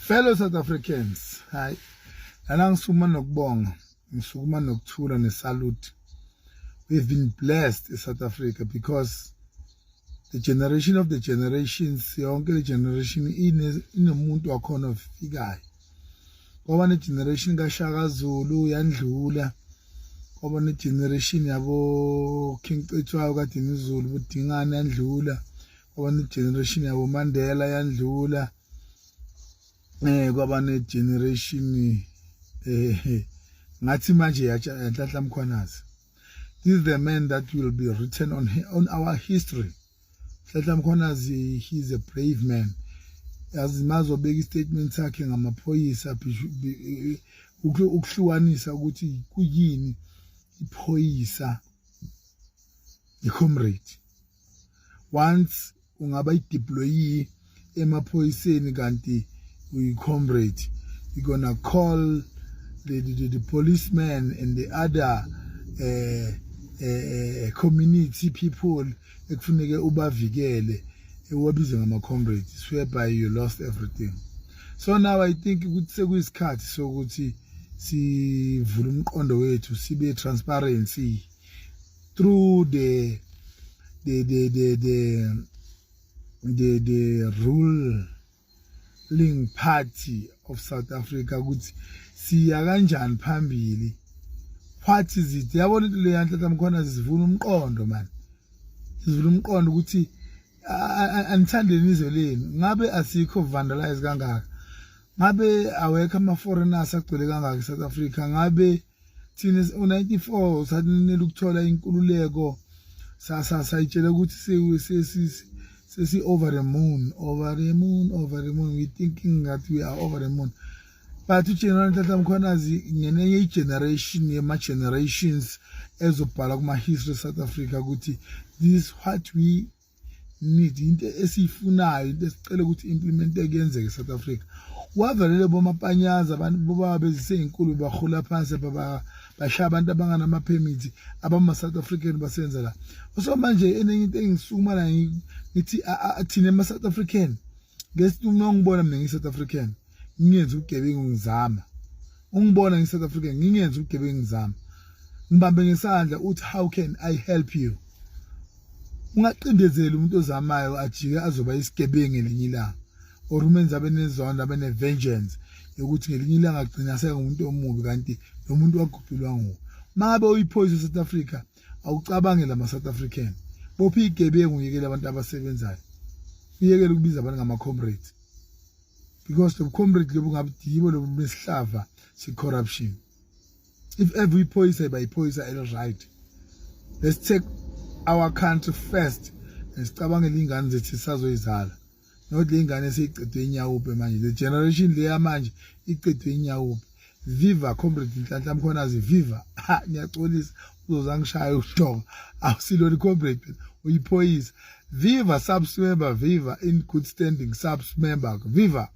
Fellow South Africans, hayi lana ngisukuma nokubonga, ngisukuma nokuthula nesalute. We've been blessed in South Africa because the generation of the generations, yonke le generation inomuntu wakhona ofikayo. Kwaba ne-generation kaShaka Zulu yandlula, kwaba ne-generation yabo King Cetshwayo kaDinizulu buDingane yandlula, kwaba ne-generation yabo Mandela yandlula, kwaba ne-generation ngathi manje yaNhlanhla Mkhwanazi. This is the man that will be written on our history. Nhlanhla Mkhwanazi, he is a brave man. Yazi mazobeka istatement sakhe ngamaphoyisa, ukuhlukanisa ukuthi kuyini iphoyisa, i-comrade. Once ungaba i-deployee emaphoyiseni kanti uyi-comrade, you're gonna call the policeman and the other community people ekufuneke ubavikele, uwabize ngama-comrades, whereby you lost everything. So now I think ukuthi sekuyisikhathi sokuthi sivule umqondo wethu, sibe transparency through the ruling party of South Africa, ukuthi siya kanjani phambili. What is it? Yabona into le yaNhlanhla Mkhwanazi sivula umqondo man, sivula umqondo ukuthi anithandeni izwe lenu. Ngabe asikho vandalize kangaka, ngabe awekho ama-foreigners agcwele kangaka e-South Africa, ngabe thina u-94 sanele ukuthola inkululeko, sayitshela ukuthi sesi over the moon, over the moon, over the moon. We thinking that we are over the moon, but uGeneral Nhlanhla Mkhwanazi ngenenye igeneration yema-generations ezobhala kuma-history South Africa ukuthi this is what we need, into esiyifunayo, into esicela ukuthi implementeke, yenzeke eSouth Africa. Wavalele bomapanyaza, abantu bobaba beziseyinkulu bahula phansi, bashaya abantu abanganama-permit, abama-South African basenza la. So manje enenye into engisukuma la ngithi thina ema-South African, ngesithi uma ngibona mina ngiyi-South African ngingenza ubugebengu, ngizama ungibona ngi-South African ngingenza ubugebengu, ngizama ngibambe ngesandla uthi, "How can I help you?" Ungaqindezeli umuntu ozamayo ajike azoba isigebengu ngelinye ilanga, or umenze abe nezondo, abe ne-vengeance yokuthi ngelinye ilanga agcina sengumuntu omubi, kanti lo muntu wagubhilwa nguwe. Mangabe uyiphoyisa e-South Africa, awucabange lama-South African, bopha igebengu, uyekele abantu abasebenzayo, uyekele ukubiza abantu ngama-comrades, because lo comrade lobu ngabe yibo lobu besihlava se-corruption. If ever iphoyisa iba iphoyisa eli-right, let's take our country first and sicabangele iy'ngane zethu sisazoyizala, not le ingane eseyicedwe inyawupe manje, the generation le yamanje icedwe inyawupe. Viva Comrade Nhlanhla Mkhwanazi, viva! Ha, ngiyaxolisa, uzozangishaya uhlonga, awusilona comrade, uyiphoyisa. Viva SAPS member, viva in good standing SAPS member, viva!